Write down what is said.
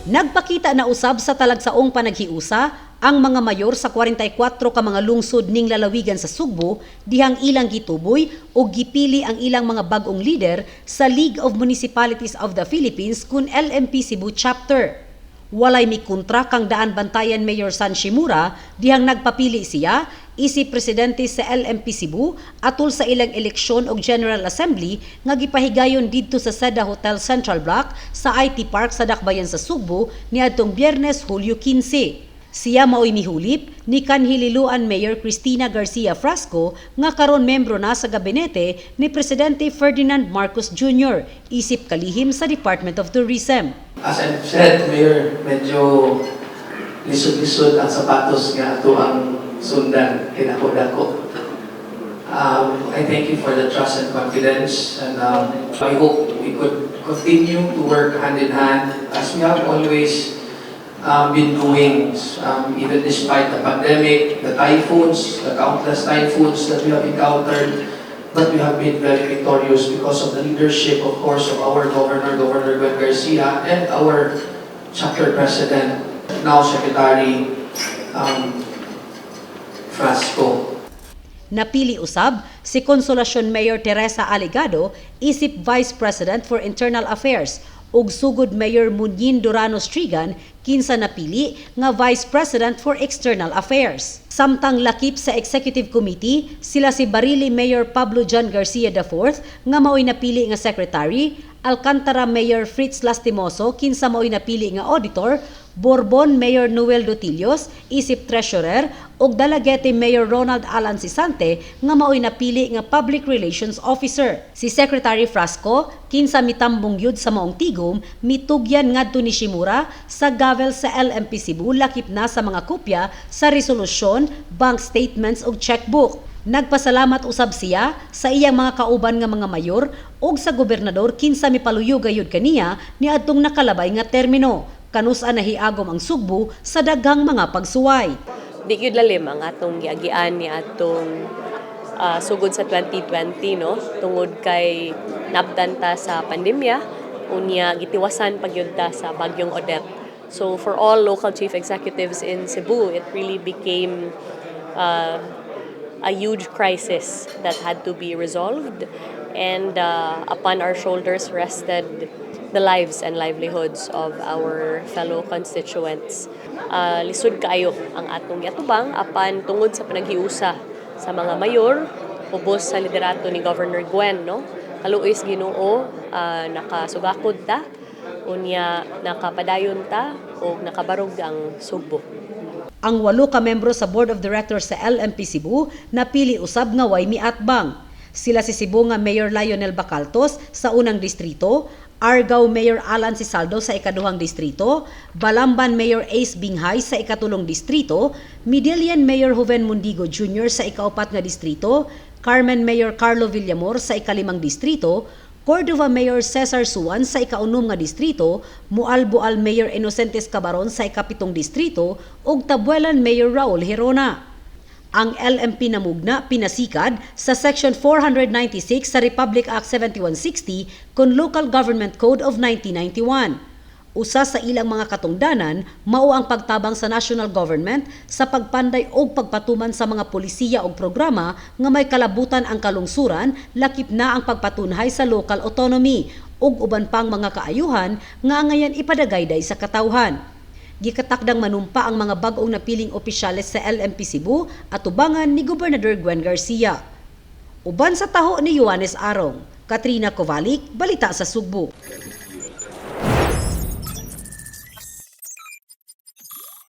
Nagpakita na usab sa talagsaong panaghiusa ang mga mayor sa 44 ka mga lungsod ning lalawigan sa Sugbo dihang ilang gituboy o gipili ang ilang mga bag-ong leader sa League of Municipalities of the Philippines kun LMP Cebu Chapter. Walay mikontra kang Daan Bantayan Mayor San Shimura dihang nagpapili siya isip presidente sa LMP Cebu atol sa ilang eleksyon og General Assembly nga gipahigayon didto sa Seda Hotel Central Block sa IT Park sa Dakbayan sa Sugbo niadtong Biyernes, Hulyo 15. Siya maoy mihulip ni kanhi Liloan Mayor Cristina Garcia Frasco nga karon membro na sa gabinete ni Presidente Ferdinand Marcos Jr. isip kalihim sa Department of Tourism. As I've said, Mayor, medyo lisod-lisod ang sapatos nga ato ang sundan kinako-dako. I thank you for the trust and confidence, and I hope we could continue to work hand in hand as we have always been doing, even despite the pandemic, the typhoons, the countless typhoons that we have encountered. But we have been very victorious because of the leadership, of course, of our governor, Governor Gwen Garcia, and our chapter president, now Secretary Frasco. Napili usab si Consolacion Mayor Teresa Alegado isip Vice President for Internal Affairs ug Sugod Mayor Munyin Durano Strigan kinsa napili nga Vice President for External Affairs. Samtang lakip sa Executive Committee sila si Barili Mayor Pablo John Garcia IV nga maoy napili nga Secretary, Alcantara Mayor Fritz Lastimoso kinsa maoy napili nga Auditor, Borbon Mayor Noel Dutilios isip Treasurer ug Dalaguete Mayor Ronald Alan Sisante nga maoy napili nga Public Relations Officer. Si Secretary Frasco kinsa mitambong yud sa maong tigom mitugyan ngadto ni Shimura sa gavel sa LMP Cebu lakip na sa mga kopya sa resolusyon, bank statements ug checkbook. Nagpasalamat usab siya sa iyang mga kauban nga mga mayor ug sa gobernador kinsa mipaluyo gayud kaniya niadtong nakalabay nga termino kanus-a nahiagom ang Sugbo sa daghang mga pagsuway. Di gyud lalim ang atong giagian ni atong sugod sa 2020, no, tungod kay nabdan ta sa pandemya, unya gitiwasan pa gyud ta sa Bagyong Odette. So for all local chief executives in Cebu, it really became a huge crisis that had to be resolved, and upon our shoulders rested the lives and livelihoods of our fellow constituents. Lisod kaayo ang atong giatubang, apan tungod sa panaghiusa sa mga mayor ubos sa liderato ni Governor Gwen, no, kaluoy sa Ginoo, nakasugakod ta, unya nakapadayon ta ug nakabarog ang Sugbo. Ang walo ka membro sa Board of Directors sa LMP Cebu napili usab nga way miatbang. Sila si Cebu nga Mayor Lionel Bacaltos sa unang distrito, Argao Mayor Alan Sisaldo sa ikaduhang distrito, Balamban Mayor Ace Binghay sa ikatulong distrito, Medellin Mayor Joven Mundigo Jr. sa ikaupat nga distrito, Carmen Mayor Carlo Villamor sa ikalimang distrito, Cordova Mayor Cesar Suan sa ikaunom nga distrito, Moalboal Mayor Inocentes Cabaron sa ikapitong distrito ug Tabuelan Mayor Raul Gerona. Ang LMP namugna pinasikad sa Section 496 sa Republic Act 7160 kon Local Government Code of 1991. Usa sa ilang mga katungdanan mao ang pagtabang sa national government sa pagpanday og pagpatuman sa mga polisiya og programa nga may kalabutan ang kalungsuran, lakip na ang pagpatunhay sa local autonomy ug uban pang mga kaayuhan nga angayan ipadagayday sa katawhan. Gikatakdang manumpa ang mga bag-ong napiling opisyales sa LMP Cebu atubangan ni Gobernador Gwen Garcia. Uban sa taho ni Yohanes Arong, Katrina Kovalik, Balita sa Sugbo.